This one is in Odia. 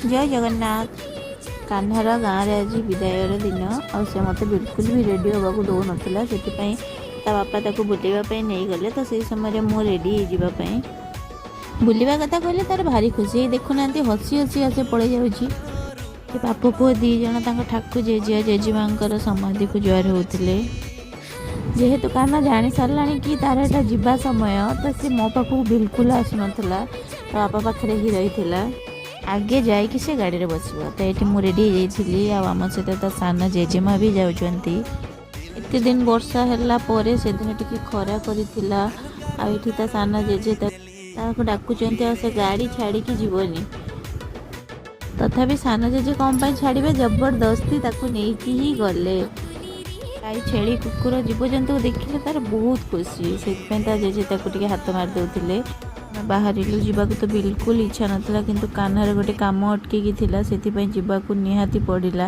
ଜୟ ଜଗନ୍ନାଥ। କାହ୍ନାର ଗାଁରେ ଆଜି ବିଦାୟର ଦିନ ଆଉ ସେ ମୋତେ ବିଲକୁଲ ବି ରେଡ଼ି ହେବାକୁ ଦେଉନଥିଲା। ସେଥିପାଇଁ ତା ବାପା ତାକୁ ବୁଲିବା ପାଇଁ ନେଇଗଲେ। ତ ସେଇ ସମୟରେ ମୁଁ ରେଡ଼ି ହେଇଯିବା ପାଇଁ। ବୁଲିବା କଥା କହିଲେ ତାର ଭାରି ଖୁସି। ଏଇ ଦେଖୁନାହାନ୍ତି, ହସି ହସି ଆସେ ପଳେଇ ଯାଉଛି। ସେ ବାପ ପୁଅ ଦୁଇ ଜଣ ତାଙ୍କ ଠାକୁ ଜେଜେ ଜେଜେମାଙ୍କର ସମାଧିକୁ ଜୁହାର ହେଉଥିଲେ। ଯେହେତୁ କାହ୍ନା ଜାଣି ସାରିଲାଣି କି ତାର ଏଇଟା ଯିବା ସମୟ, ତ ସେ ମୋ ପାଖକୁ ବିଲକୁଲ ଆସୁନଥିଲା, ତା ବାପା ପାଖରେ ହିଁ ରହିଥିଲା। ଆଗେ ଯାଇକି ସେ ଗାଡ଼ିରେ ବସିବ। ତ ଏଇଠି ମୁଁ ରେଡ଼ି ହେଇଯାଇଥିଲି ଆଉ ଆମ ସହିତ ତା ସାନ ଜେଜେମା ବି ଯାଉଛନ୍ତି। ଏତେ ଦିନ ବର୍ଷା ହେଲା ପରେ ସେଦିନ ଟିକେ ଖରା କରିଥିଲା। ଆଉ ଏଠି ତା ସାନ ଜେଜେ ତାକୁ ଡାକୁଛନ୍ତି ଆଉ ସେ ଗାଡ଼ି ଛାଡ଼ିକି ଯିବନି। ତଥାପି ସାନ ଜେଜେ କ'ଣ ପାଇଁ ଛାଡ଼ିବେ? ଜବରଦସ୍ତି ତାକୁ ନେଇକି ହିଁ ଗଲେ। ଗାଈ, ଛେଳି, କୁକୁର, ଜୀବଜନ୍ତୁକୁ ଦେଖିଲେ ତାର ବହୁତ ଖୁସି। ସେଥିପାଇଁ ତା ଜେଜେ ତାକୁ ଟିକେ ହାତ ମାରି ଦେଉଥିଲେ। ଆମେ ବାହାରିଲୁ। ଯିବାକୁ ତ ବିଲକୁଲ ଇଚ୍ଛା ନଥିଲା, କିନ୍ତୁ କାହ୍ନାର ଗୋଟେ କାମ ଅଟକିକି ଥିଲା, ସେଥିପାଇଁ ଯିବାକୁ ନିହାତି ପଡ଼ିଲା।